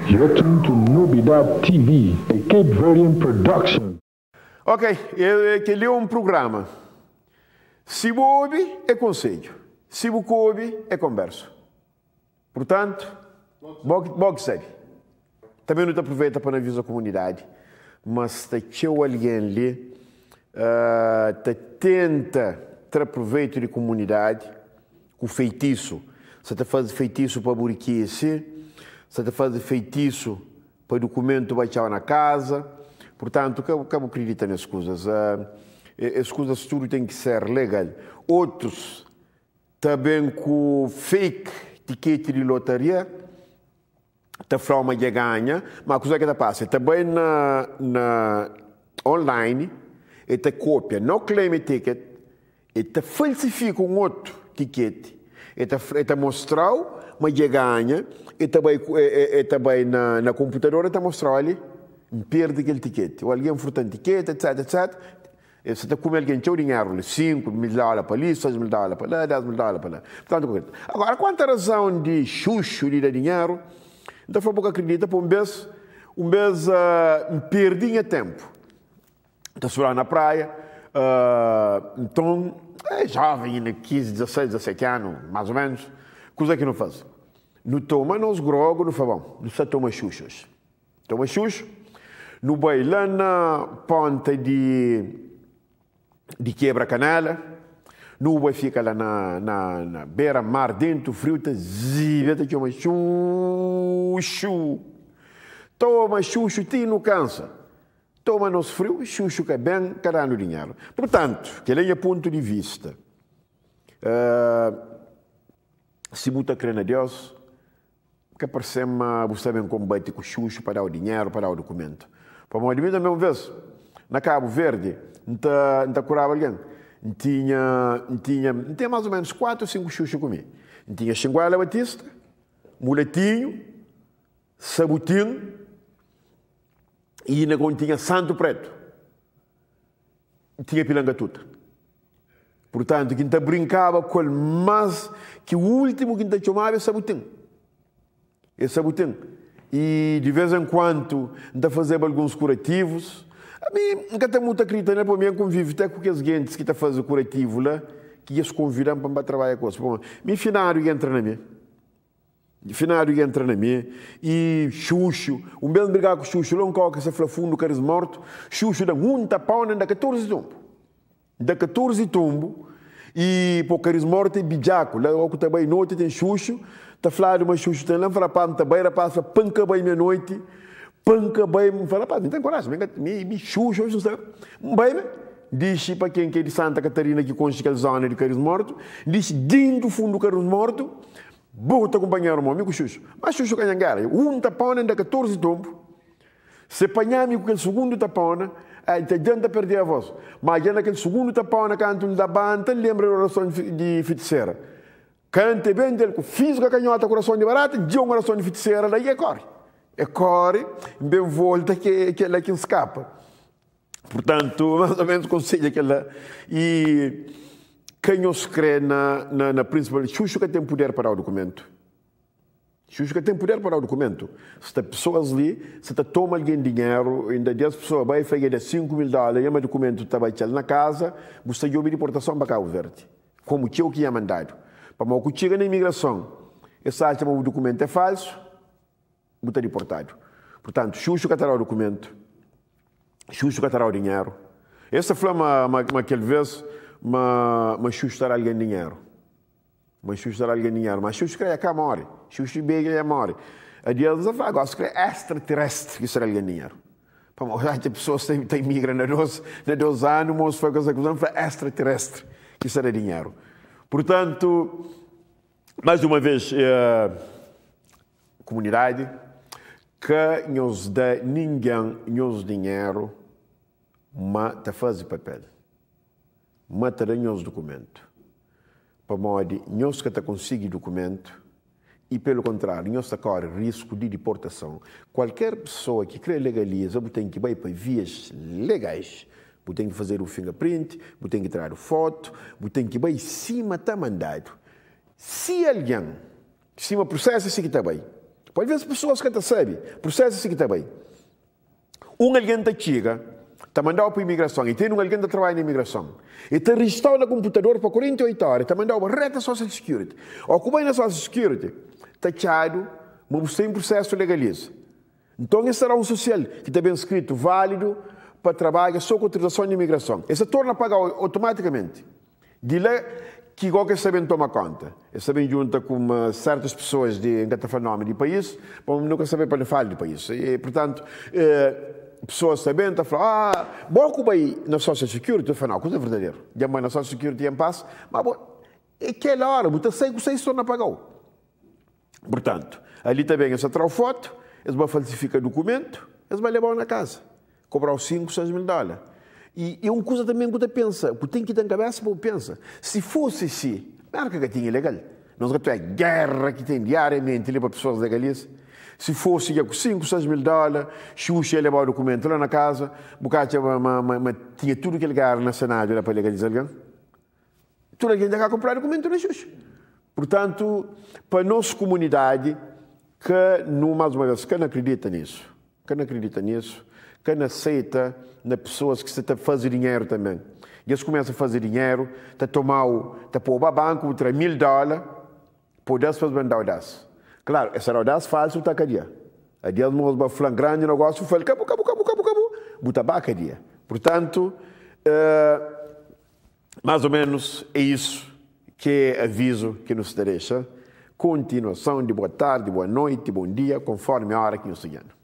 You're tuned to Nobidad TV, a Cape Verdean production. Ok, kel-li é un prugrama. Si bu obi, é konsedju. Si bu ka obi, é konbersu. Purtantu, bo bo ki sabe. Tanbe nu ta apruveita pa nu aviza kumunidadi ma sta txeu algen li ta tenta tra pruveitu di kumunidadi ku feitisu. Sa ta faze feitisu pa burikisi, sa ta faze feitisu pa dukumentu bai txau na kaza. Purtantu, ka ka bu kridita nes kuzas. Es kuzas tudu ten ki ser legal. Otus Ta ben ku fake tiketi di lotaria ta flau ma dja ganha, ma kuze ki ta pasa? E ta bai na na online e ta kopia no claim e ticket, e ta falsifika un otu tiketi, e ta e ta mostrau ma dja ganha, e ta bai ku e ta bai na na komputador e ta mostrau ali N perdi kel tiketi, o algen furtan tiketi etc etc. E sa ta kume algen txeu dinheru li, 5 mil dóla pa li, 6 mil dóla pa la, 10 mil dóla pa la. Purtantu, ku akredita. Agora, kuantu a razon di xuxu di da dinheru, N ta fla bu ka akredita, pa un bes, un bes N perdi nha tenpu. N ta studa na praia, nton, é joven inda, 15, 16, 17 anu, mas o menus, kuza ki nu faze? Nu toma nos grogu, nu fla, bon, nu sta toma xuxu oji. Toma xuxu, nu bai la na ponta di di kebra kanela, nu bai fika la na na na bera mar dentu friu ta zibia ta txoma xuxu. Toma xuxu ti nu kansa. Toma nos friu, xuxu ka ben, ka danu dinheru. Purtantu, kel é nha pontu di vista. Uh, si bu ta kre na Deus, Ka parse-m ma bu sta ben konbate ku Xuxu pa da-u dinheru, pa da-u dukumentu. Pamodi mi tanbe un ves, na Kabu Verdi, N ta, N ta kuraba algen. N tinha, N tinha, N tinha más o ménus kuatu o sinku Xuxu ku mi. N tinha Xinguela Batista, Mulatinhu, Sabutin i inda ku N tinha Santu Pretu. N tinha Pilangatuta. Purtantu, ki N ta brinkaba ku el más ki últimu ki N ta txomaba é Sabutin. É Sabutin. I di vês en kuantu N ta fazeba alguns kurativus. Ami N ka ta mutu akridita nel, pabia mi N konvive te ku kes gentis ki ta faze kurativu la, ki es konvida-m pa N ba trabadja ku es. Pabia mi finadu ki entra na mi. Finadu ki entra na mi i Xuxu, un bes N briga ku Xuxu la un kau ki sa fla fundu karis mortu, Xuxu da-m un tapau na N da 14 tonbu. N da 14 tonbu i po karis mortu é bidjaku, la o ku ta bai noti ten Xuxu, ta fladu ma Xuxu ten la, N fla rapaz N ta bai, rapaz fla pa N ka bai mia noiti, pa N ka bai, N fla rapaz mi ten koraji, mi ka mi mi Xuxu oji N sta, N bai me, dixi pa ken ki é di Santa Katarina ki konxi kel zona di karis mortu, N dixi dintu fundu karis mortu, Bo ta kunpanheru mo mi ku Xuxu. Ma Xuxu ka nha ngera. Un tapona N da 14 tonbu. Se panha mi ku kel sugundu tapona, eh, ta dja N ta perde a vos. Ma dja na kel sugundu tapona kantu N labanta N lenbra di orason di fitisera. Kantu e ben del ku fisga kanhota ku orason di barata, dja un orason di fitisera la i e kori. E kori, N ben volta ke kel la ki N skapa. Purtantu, más o ménus konsedju é kel-la. I ka nhos krê na, na, na prinsipal. Xuxu ka ten puder pa da-u dukumentu. Xuxu ka ten puder pa da-u dukumentu. Sta pesoas li, sa ta toma algen dinheru, inda des pesoa bai fla ki da 5 mil dóla, nha ma dukumentu ta bai txal na kaza, bu sta djobe diportason pa Kabu Verdi. Komu txeu ki nha mandadu. Pamodi ku txiga na imigrason, es atxa ma bu dukumentu é falsu. Bu ta diportadu. Purtantu, Xuxu ka ta da-u dukumentu, Xuxu ka ta da-u dinheru. Es ta fla ma, ma, ma kel vês ma, ma Xuxu ta da algen dinheru. Ma Xuxu ta da algen dinheru. Ma Xuxu kre ka móre. Xuxu beja dja móre. Adias N ta fla, gosi kre extraterrestre ki sta da algen dinheru. Pamodi atxa pesoas ta, ta imigra na dos, na dos anu, mos fla kuza kuza, N fla extraterrestre ki sta da dinheru. Purtantu, mais uma vez, eh, Kumunidadi, ka nhos da ningen nhos dinheru ma ta faze papel, ma ta da nhos dukumentu, pamodi nhos ka ta konsigi dukumentu i pelu kontrariu nhos ta kore risku di diportason. Kualker pesoa ki kre legaliza bu ten ki bai pa vias legais, bu ten ki fazedu fingerprint, bu ten ki tradu fotu, bu ten ki bai sima ta mandadu. Si algen Sima prusesu é si ki ta bai. Pode ves pessoas ka ta sabe, prosesu si ki ta bai. Un algen ta txiga, ta mandau pa imigrason, i ten un algen ta trabadja na imigrason. E ta rejistau na komputador pa 48 ora, e ta mandau ba reta Social Security. O ku bai na Social Security, ta txadu ma bu sta en prosesu legaliza. Nton es ta da un sosial ki ta ben skritu válidu pa trabadja so ku autorizason di imigrason. Es ta torna pagau otomatikamenti. Di la ki go ki es ta ben toma konta. Es ta ben djunta ku sertus pesoas di, N ka ta fla nomi di país, pamodi nu ka sabe pa nu fala di país. E purtantu, pesoas ta ben ta fla, Ah, bo ku bai na Social Security? Eu fla, Nau, kuza verdaderu. Dja N bai na Social Security dja N pasa. Ma bo, e kel ora bu ta sai ku sai, es torna pagau. Purtantu, ali ta ben es ta tra-u fotu, es ba falsifika dukumentu, es ba leba-u na kaza, kobra-u 5, 6 mil dóla. I e un kuza tanben ku ta pensa, ku ten ki ten kabesa pa bu pensa, si fosi si, Merka ka tinha ilegal. Nos ka tué géra ki ten diariamenti li pa pesoas legaliza. Si fosi dja ku 5, 6 mil dóla, Xuxa ia leba-u dukumentu la na kaza, bu ka atxa ma ma tinha tudu kel géra na Senadu la pa legaliza algen? Tudu algen dja ka kunpradu dukumentu na Xuxa. Purtantu, pa nos kumunidadi, ka nu, más uma vez, ka na akridita nisu. Ka na akridita nisu. Ka na seita na pesoas ki sta ta faze dinheru tanben. Dja es kumesa faze dinheru, ta toma-u, ta pô-u ba banku, bu tra 1000 dóla, pô das pa es ben da-u das. Klaru, es ta da-u das falsu, bu ta kadia. Adias mos ba fla-m grandi nogósiu, fla-l, Kabu, kabu, kabu, kabu, kabu, bu ta ba kadia. Purtantu, Mais ou menos é isso que é aviso que nos ta dexa. Continuação de boa tarde, boa noite, bom dia, conforme a hora que nhos ta djando.